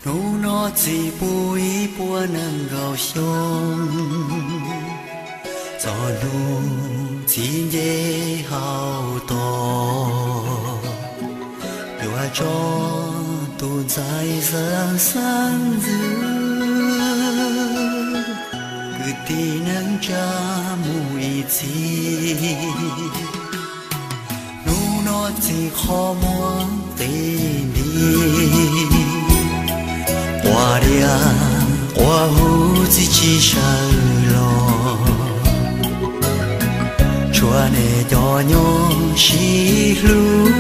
Hnub no txij pub ib puas nees nkaum xyoo, txog hnub txij nce hauv tos, yuav tso tus ntxhais xeeb xeeb ntxwv, kwv tij neej tsa mus ib txhis. Hnub no txij qhov muag qis nti, quas diav quas huv txiv tsis sawv los, tshuav nej cov nyob sib hlub,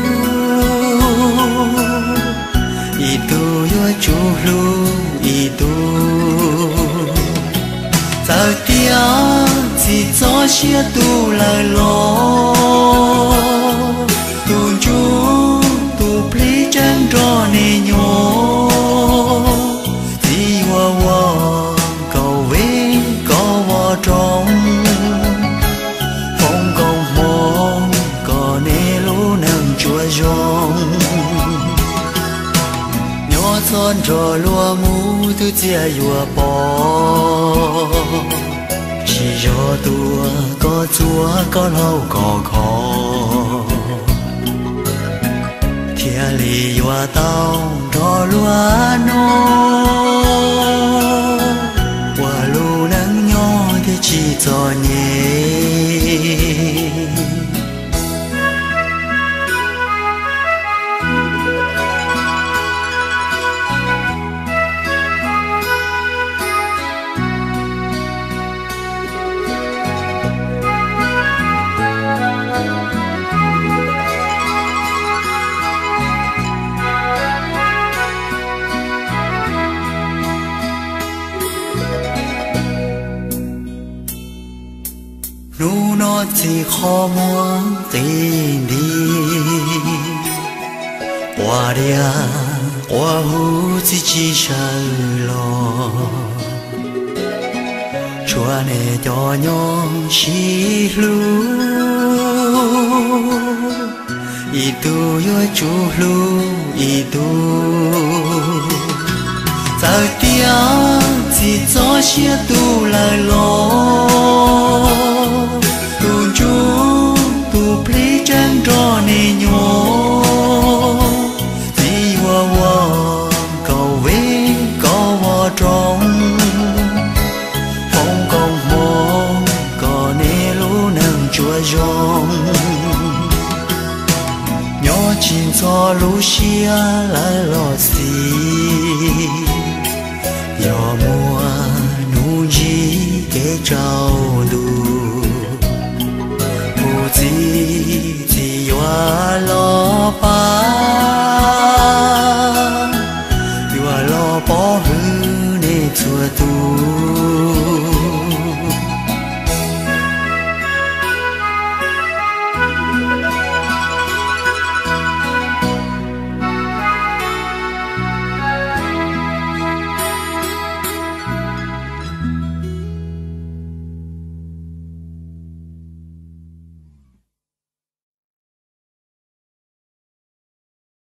ib tug yuav tsum hlub ib tug. Txawm tias txim txoj sia tus lawm los, tus ntsuj tus plig tseem nrog nej nyob. Txiv yuav ua kaum vej kaum voj rooj, foom koob hmoov kom nej lub neej tsuas zoo. Nyob txog nrog luag mus twb txiaj yuav pom, tsis yog tuaj koj txuas koj laug koj kho, thiaj li yuav tau nrog luag nyob, ua lub neej nyob thiaj tsis txom nyem. Hnub no txij qhov muag qis nti, quas diav quas huv txiv tsis sawv los, tshuav nej cov nyob sib hlub, ib tug yuav tsum hlub ib tug. Txawm tias txim txoj sia tus lawm los, tus ntsuj tus plig tseem nrog nej nyob. Txiv yuav ua kaum vej kaum voj rooj, foom koob hmoov kom nej lub neej tsuas zoo. Nyob tsis ntxhov lub siab lawm los xij, yog muaj hnub ntsib kev tsaus ntuj, kuv txiv txiv yuav los pab, yuav los pov hwm nej txhua tus.